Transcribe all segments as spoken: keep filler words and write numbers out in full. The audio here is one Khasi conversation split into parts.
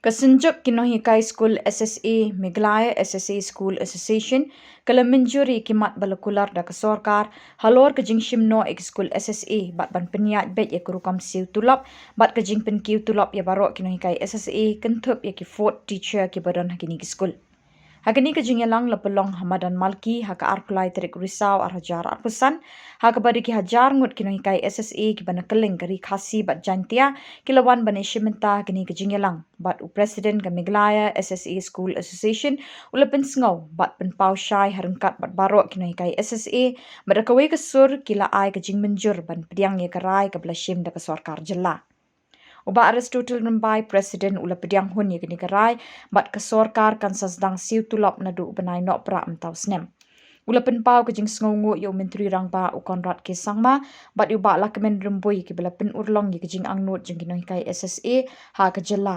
Ka Synjuk ki Nonghikai Skul S S A, Meghalaya S S A School Association, ka la mynjur ïa ki mat ba la kular da ka sorkar halor ka jingshim noh ïa ki skul S S A bad ban pynïaid beit ïa ka rukom siew tulop bad ka jingpynkiew tulop ïa baroh ki nonghikai S S A, kynthup ïa ki fourth teacher kiba don ha kine ki skul. Ha kane ka jingïalang la pynlong ha madan Malki ha ka arphew lai tarik Risaw ar hajar arphew san, ha kaba da ki hajar ngut ki nonghikai S S A kiba na kylleng ka Ri Khasi bad Jaintia ki la wan ban ïashim bynta ha kane ka jingïalang bad u President ka Meghalaya S S A School Association u la pynsngew bad pynpaw shai ha ryngkat bad baroh ki nonghikai S S A bad da kawei ka sur ki la ai ka jingmynjur ban pdiang ïa ka rai kaba la shim da ka sorkar jylla. U Bah Aristotle Rymbai, President, u la pdiang hun ïa kane ka rai bad ka sorkar kan sa sdang siew tulop naduh u bnai Nohprah mynta u snem. U la pynpaw ka jingsngewnguh ïa u Myntri Rangbah u Conrad K Sangma bad ïa u Bah Lahkmen Rymbui kiba la pynurlong ïa ka jingangnud jong ki nonghikai S S A ha ka jylla.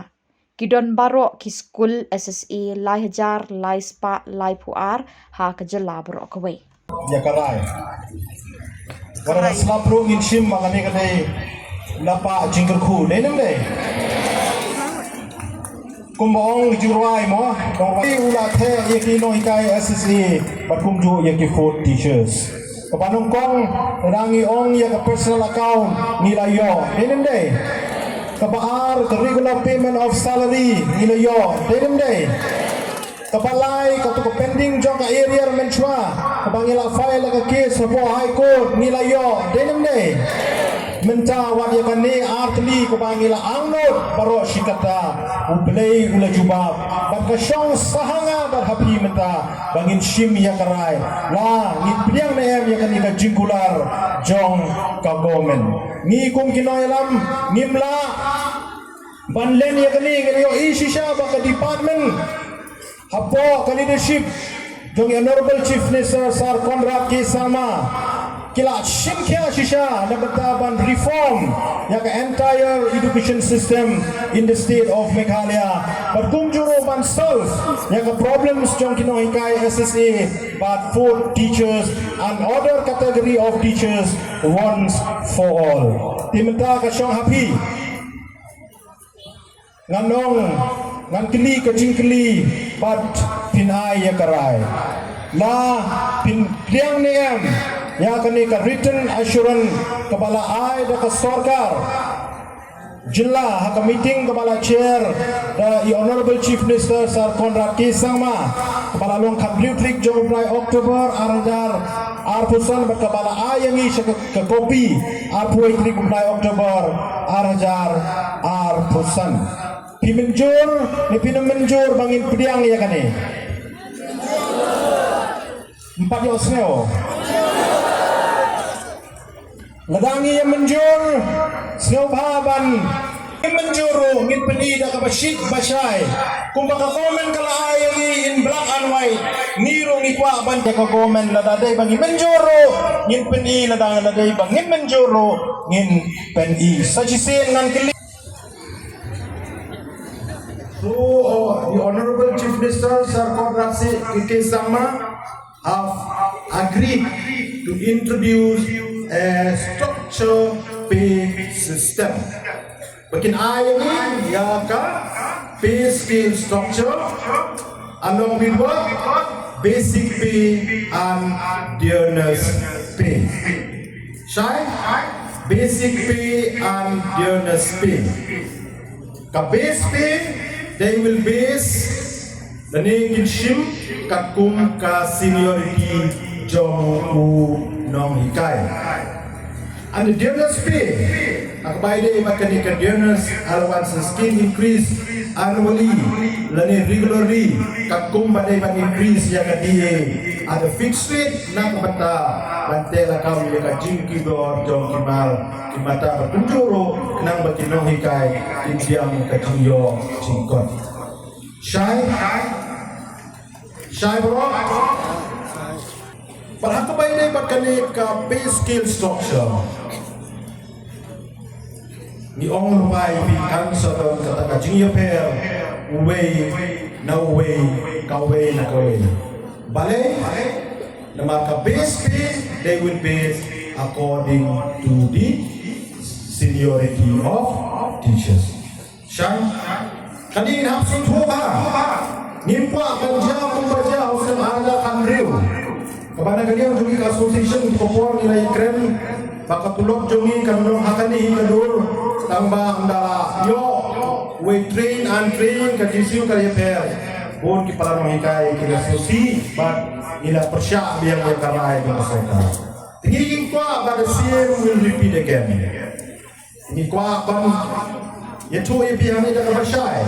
Ki don baroh ki skul S S A lai hajar lai spah laiphew ar ha ka jylla baroh kawei. Ïa ka rai. Wat la slap ruh ngin shim ba kane ka dei na ba jingkyrkhu, dei ne ym dei? Kumba ong jingrwai mo, ba u la theh ïa ki nonghikai S S A bad kumjuh ïa ki fourth teachers. Kaba nyngkong, lada ngi ong ïa ka personal account ngi la ïoh, dei ne ym dei? Kaba ar, ka regular payment of salary ngi la ïoh, dei ne ym dei? Kaba lai, kato ka pending jong ka arrear mynshuwa kaba ngi la file ïa ka case hapoh High Court ngi la ïoh, dei ne ym dei? Mynta wat ïa kane artylli kaba ngi la angnud baroh shi katta, U Blei u la jubab bad ka shong sah ha nga bad ha phi mynta ba ngin shim ïa ka rai la ngin pdiang ne em ïa kane ka jingkular jong ka government. Ngi kum ki nongïalam ngim lah ban len ïa kane, ngi la ïohi shisha ba ka department hapoh ka leadership jong i Honorable Chief Minister Sir Conrad K Sangma ki la shim khia shisha na bynta ban reform ïa ka entire education system in the state of Meghalaya. Bad kumjuh ruh ban solve ïa ka problems jong ki nonghikai S S A bad fourth teachers and other category of teachers once for all. Te mynta ka shong ha phi. Ngan ong, ngan kylli ka jingkylli bad phin ai ïa ka rai. La phin pdiang ne em ïa kane ka written assurance kaba la ai da ka sorkar jylla ha ka meeting kaba la chair da i Honorable Chief Minister Sir Conrad K Sangma, kaba la long khathynriew tarik jong u bnai October ar hajar arphew san bad kaba la ai ïa ngi sha ka, ka copy arphew wei tarik u bnai October ar hajar arphew san. Phi mynjur ne phin ym mynjur ba ngin pdiang ïa kane? Ym pat ïohsngew. Lada ngi ïa mynjur, sngewbha ban. Ngim mynjur ruh ngin pyni da kaba shit ba shai. Kumba ka government ka la ai ïa ngi in black and white, ngi ruh ngi kwah ban da ka government, lada dei ba ngi mynjur ruh ngin pyni, lada, lada dei ba ngim mynjur ruh ngin pyni. Sa shisien ngan kylli. So, uh, the Honorable Chief Minister, Sir Conrad K Sangma, have agreed to introduce a structure pay system. Ba kin ai ïa ka pay scale structure along with what? Basic pay and dearness pay. Shai? Basic pay and dearness pay. Ka base pay, they will base, lane kin shim katkum ka seniority jong u nonghikai. And the dearness pay, ha kaba ïadei bad kane ka dearness allowances, kin increase annually lane regularly katkum ba dei ban increase ïa ka D A at a fixed rate, na ka bynta ban teh lakam ïa ka jingkiew dor jong ki mal ki mata, bad kumjuh ruh khnang ba ki nonghikai kin pdiang ka jingïoh jingkot. Shai? Shai baroh? Bad ha kaba ïadei bad kane ka pay scale structure, ngi ong lypa ïa phi, kan sa don kata ka jingïapher uwei na uwei, kawei na kawei. Balei? Namar ka base pay, they will base according to the seniority of teachers. Shang? Kane ngin hap sngewthuh ba ngim kwah ban jia kumba jia ha u snem ar hajar khathynriew, kaba na ka liang jong ngi ka association, ka por ngi la ïakren ba ka tulop jong ngi kan long ha kane hi ka dur, tang ba ynda la ïoh uwei train, untrain, ka jingsiew ka la ïapher. Bun ki para nonghikai ki la sngewsih bad ngi la pyrshah biang ïa ka rai jong ka sorkar. Te ngi ngim kwah ba the same will repeat again. Ngi kwah ban ïathuh ïa phi hangne da kaba shai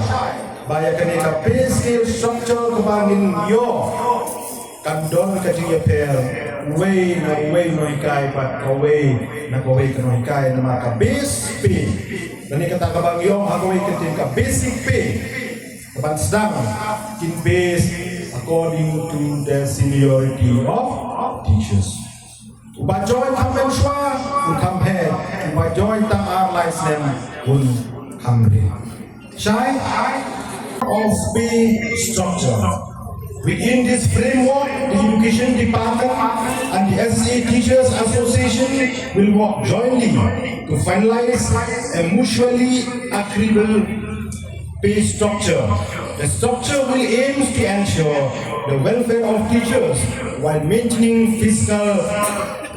ba ïa kane ka pay scale structure kaba ngin ïoh kan don ka jingïapher uwei na uwei u nonghikai bad kawei na kawei ka nonghikai, namar ka base pay, kane kata kaba ngi ong ha kawei ka ktien ka basic pay, kaban sdang, kin base according to the seniority of teachers. Uba join tang mynshuwa un kham heh, uba join tang ar lai snem un kham rit. Shai of pay structure. Within this framework, the Education Department and the S S A Teachers Association will work jointly to finalize a mutually agreeable pay structure. The structure will aim to ensure the welfare of teachers while maintaining fiscal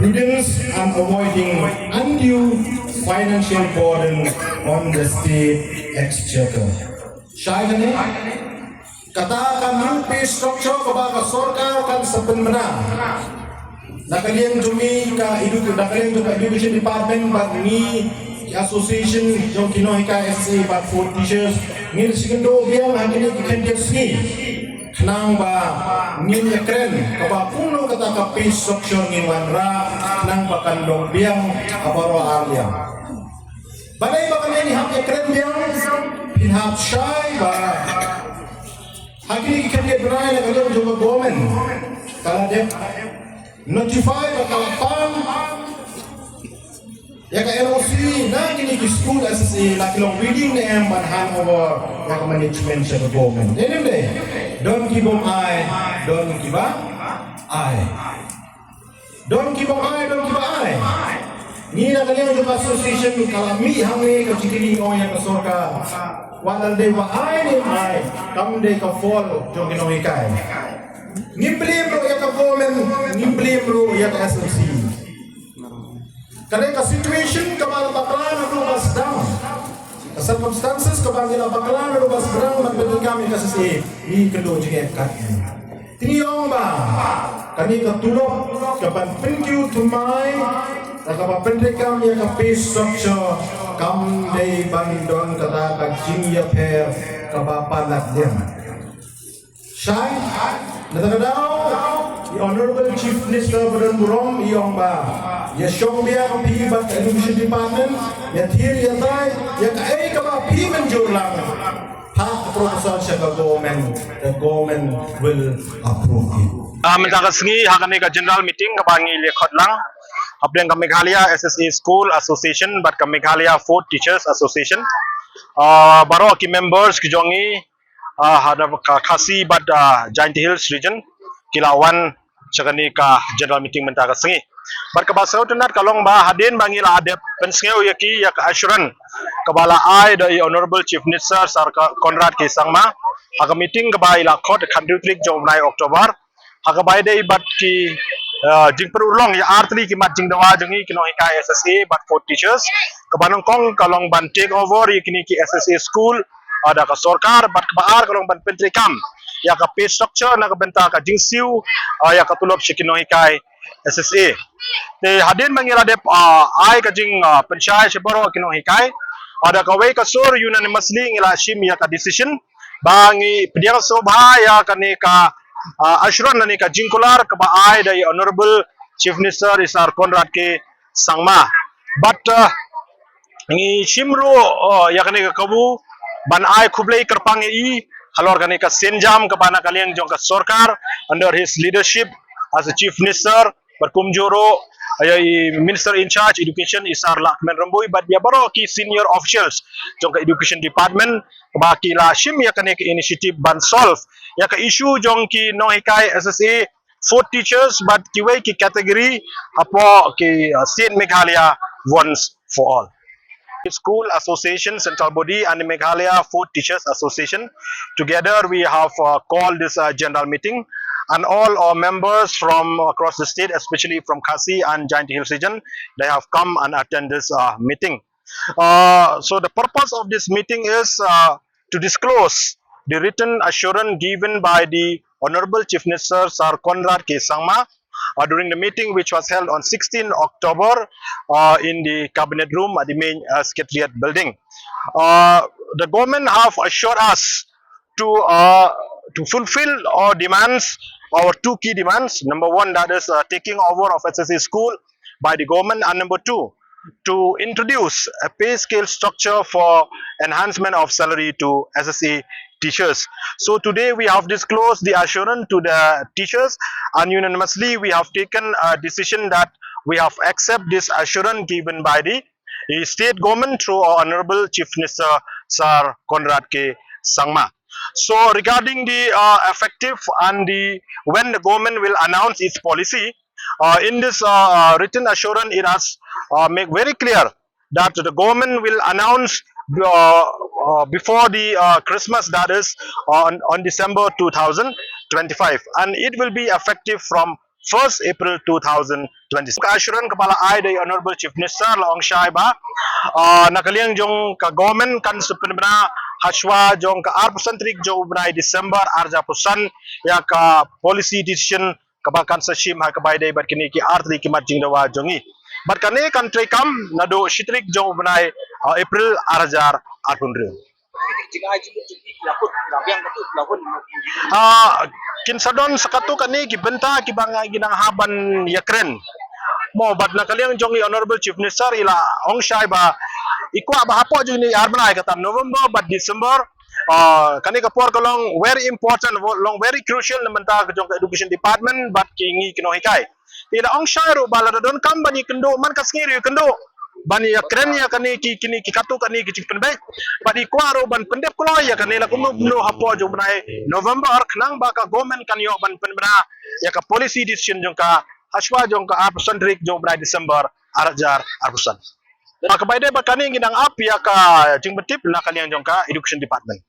prudence and avoiding undue financial burden on the state exchequer. Shai kane? Kata ka new pay structure kaba ka sorkar kan sa pynbna na ka liang jong ngi ka edu-, na ka liang jong ka education department bad ngi ki association jong ki nonghikai S S A bad fourth teachers, ngin sa ïakynduh biang ha kine ki khyndiat sngi khnang ba ngin ïakren kaba kumno kata ka pay structure ngin wanrah khnang ba kan long biang ha baroh ar liang. Balei ba kane ngi hap ïakren biang? Phin hap shai ba ha kine ki khyndiat bnai na ka liang jong ka government ka la dep notify ba ka la pan ïa ka N O C na kine ki school S S A, la ki long willing ne em ban hand over ïa ka management sha ka government. Dei ne em dei? Don ki bym ai, don kiba ai. Don kiba ai, don kiba ai. Ngi na ka liang jong ka association ka la mih hangne ka jingkylli ong ïa ka sorkar. Wat la dei ba ai ne em ai, kam dei ka fault jong ki nonghikai. Ngim blame ruh ïa ka government, ngim blame ruh ïa ka S M C. Ka dei ka situation kaba la bakla naduh ba sdang. Ka circumstances kaba ngi la bakla naduh ba sdang ban pyndonkam ïa ka S S A, ngi kynduh jingeh kat. Te ngi ong ba kane ka tulop kaban pynkiew thymmai da kaba pyntreikam ïa ka pay structure kam dei ban don kata ka jingïapher kaba palat liang. Shai, na kata ka daw i Honorable Chief Minister ba don burom i ong ba ïa shong biang phi bad ka Education Department, ïa thied ïa tai ïa kaei kaba phi mynjur lang. Ha ka proposal sha ka government, the government will approve it. Ah, mynta ka sngi ha kane ka general meeting kaba ngi la khot lang hapdeng ka Meghalaya S S A School Association bad ka Meghalaya Fourth Teachers Association. Ah, baroh ki members ki jong ngi, ah, ha ka Khasi bad, ah, Jaintia Hills region ki la wan sha kane ka general meeting mynta ka sngi. Bad kaba sngewtynnat ka long ba hadien ba ngi la dep pynsngew ïa ki ïa ka assurance kaba la ai da i Honorable Chief Minister Sir Conrad K Sangma ha ka meeting kaba i la khot ha ka khathynriew tarik jong u bnai October, ha kaba ïadei bad ki, ah, jingpynurlong ïa artylli ki mat jingdawa jong ngi ki nonghikai S S A bad fourth teachers, kaba nyngkong ka long ban take over ïa kine ki S S A school, ah, da ka sorkar, bad kaba ar ka long ban pyntreikam ïa ka pay structure na ka bynta ka jingsiew, ah, ïa ka tulop sha ki nonghikai S S A. Te hadien ba ngi la dep, ah, ai ka jing, ah, pynshai sha baroh ki nonghikai, ah, da kawei ka sur unanimously ngi la shim ïa ka decision ba ngi pdiang sngewbha ïa kane ka, ah, assurance lane ka jingkular kaba ai da i Honorable Chief Minister i Sir Conrad K Sangma. Bad, ah, ngi shim ruh, ah, ïa kane ka kabu ban ai khublei kyrpang ïa i halor kane ka sienjam kaba na ka liang jong ka sorkar under his leadership as a Chief Minister, bad kumjuh ruh ïa i Minister in charge Education i Sir Lahkmen Rymbui bad ïa baroh ki senior officials jong ka Education Department ba ki la shim ïa kane ka initiative ban solve ïa ka issue jong ki nonghikai S S A, fourth teachers bad kiwei ki category hapoh ki, uh, state Meghalaya once for all. School Association Central Body and the Meghalaya Food Teachers Association. Together, we have uh, called this uh, general meeting, and all our members from across the state, especially from Khasi and Jaintia Hills region, they have come and attend this uh, meeting. Uh, so the purpose of this meeting is uh, to disclose the written assurance given by the Honorable Chief Minister Sir Conrad K Sangma uh, during the meeting which was held on sixteenth October uh, in the Cabinet Room at the main uh, Secretariat building. Uh, the government have assured us to uh, to fulfill our demands, our two key demands. Number one, that is uh, taking over of S S A school by the government, and number two, to introduce a pay scale structure for enhancement of salary to S S A teachers. So today we have disclosed the assurance to the teachers, and unanimously we have taken a decision that we have accept this assurance given by the, the state government through our Honorable Chief Minister Sir Conrad K Sangma. So regarding the uh, effective and the when the government will announce its policy, uh, in this uh, uh, written assurance, it has uh, make very clear that the government will announce uh, uh, before the uh, Christmas, that is on, on December two thousand twenty-five, and it will be effective from first April two thousand twenty-six. Ka assurance kaba la ai da i Honorable Chief Minister la ong shai ba uh, na ka liang jong ka government kan sa pynbna hashwa jong ka arphew san tarik jong u bnai December arja pusan ya ka policy decision kaba kan sa shim ha kaba dei bad kine ki ar tylli ki mat jingdawa jong ngi. Bad kane kan treikam naduh shi tarik jong u bnai uh, April arhajar arphew hynriew. Uh, kin sa don sa katto katne ki bynta kiba ngi nang hap ban ïakren. Mo bad na ka liang jong i Honorable Chief Minister i la ong shai ba i kwah ba hapoh jong kine ar bnai kata November bad December, uh, kane ka por ka long very important, long very crucial na bynta ka jong ka education department bad ki ngi ki nonghikai. Te i la ong shai ruh ba lada donkam ban ïakynduh man ka sngi ruh ïakynduh ban ïakren ïa kane ki kine ki katto katne ki jingpynbeit. Bad i kwah ruh ban pyndep kloi ïa kane la kumno kumno hapoh jong u bnai November khnang ba ka government kan ïoh ban pynbna ïa ka policy decision jong ka hashwa jong ka arphew san tarik jong u bnai December arhajar arphew san. Ba kaba dei ba kane ngi dang ap ïa ka jingpyntip na ka liang jong ka education department.